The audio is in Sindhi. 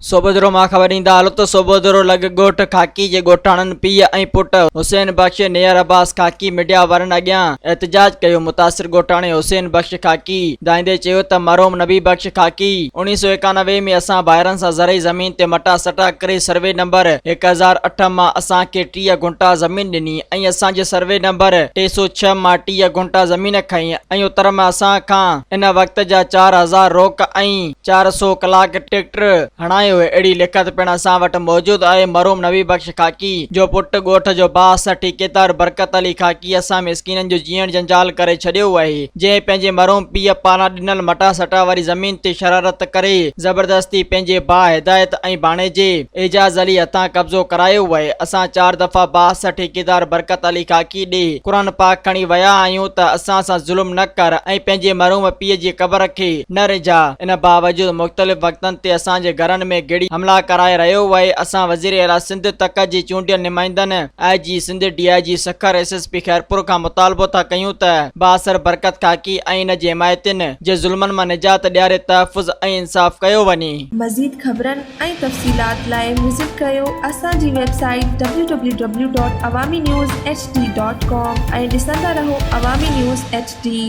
صوڀوديرو مان خبر ڏيندا هلو ته صوڀوديرو لڳ ڳوٺ خاڪي جي ڳوٺاڻن پيء ۽ پٽ حسين بخش نيئر عباس خاڪي ميڊيا وارن اڳيان احتجاج ڪيو متاثر ڳوٺاڻي حسين بخش خاڪي دانهيندي چيو ته مرحوم نبي بخش خاڪي 1991 ۾ اسان ڀائرن سان زرعي زمين تي مٽا سٽا ڪري سروي نمبر 1008 مان اسان کي 30 گهنٽا زمين ڏني ۽ اسان جي سروي نمبر 306 مان 30 گهنٽا زمين کنئي ۽ اتر ۾ اسان کان ان وقت جا 4000 روڪ ۽ 400 ڪلاڪ ٽريڪٽر هڻايو اهڙي لکت پڻ اسان وٽ موجود آهي. مرحوم نبي بخش خاڪي جو پٽ ڳوٺ جو بااثر ٺيڪيدار برڪت علي خاڪي اسان مسڪينن جو جيئڻ جنجال ڪري ڇڏيو آهي جنهن پنهنجي مرحوم پيء پاران ڏنل مٽاسٽا واري زمين تي شرارت ڪري زبردستي پنهنجي ڀاء هدايت ۽ ڀاڻيجي اعجاز علي هٿان قبضو ڪرايو آهي اسان چار دفعا بااثر ٺيڪيدار برڪت علي خاڪي ڏي قرآن پاڪ کڻي ويا آهيون ته اسان سان ظلم نه ڪر ۽ پنهنجي مرحوم پيء جي قبر کي نه رجهاء. ان باوجود مختلف وقتن تي اسان جي گهرن ۾ گهڙي حملا ڪرائي رهيو آهي. اسان وزير اعليٰ سنڌ تڪ جي چونڊيل نمائندن، I G Sindh, D I G Sukkur, S S P Khairpur کان مطالبو ٿا ڪيون ته بااثر برڪت خاڪي ۽ ان جي حمايتين جي ظلمن مان نجات ڏياري تحفظ ۽ انصاف ڪيو وڃي. مزيد خبرن ۽ تفصيلات لاء وزٽ ڪريو اسان جي website W W W dot Awami news H D dot com ۽ ڏسندا رهو عوامي نيوز ايڇ ڊي.